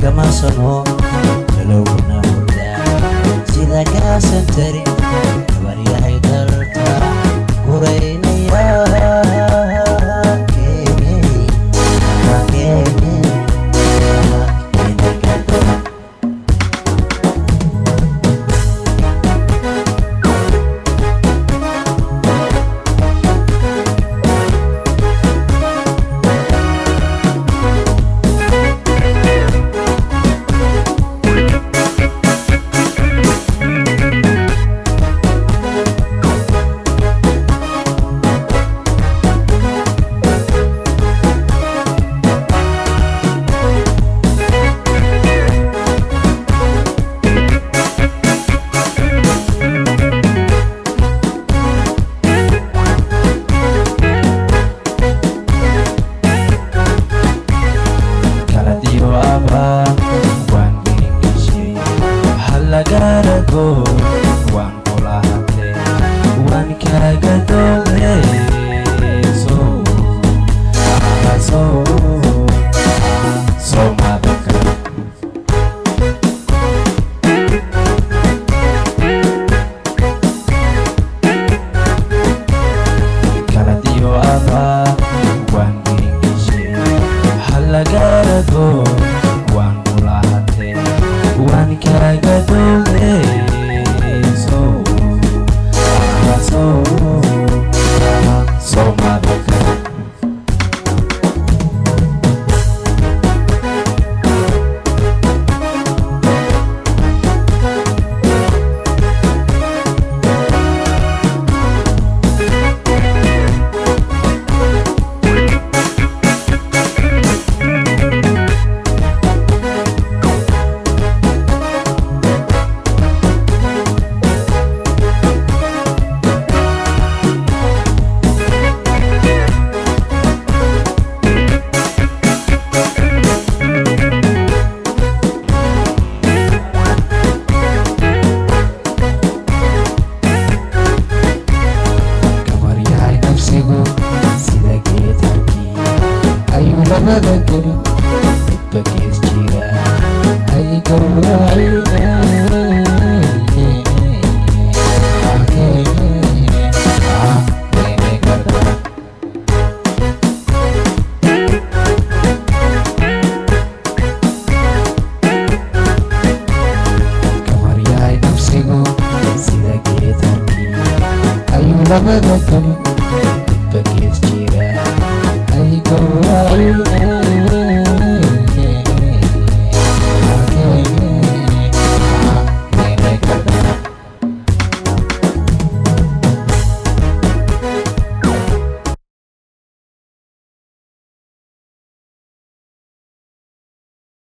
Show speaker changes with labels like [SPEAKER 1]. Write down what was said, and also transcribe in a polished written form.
[SPEAKER 1] Gamasano galowguna hurda sida gaasan tarin gabaryahay darta guraynaya. Kaladiyo abaa waan gelingashay halagarago, waan kula hadlay, waan kaaga doogayso soo soomadaka. Kaladiyo abaa waan gelingashay halagarago, waan kula hadlay, waan kaaga doogayso soo soomadaka. Gabaryahay nafsigu sida geed harkii ayuu labada gelin midba gees jira ay gowraceen. Gabaryahay nafsigu sida geed harkii ayuu labada gelin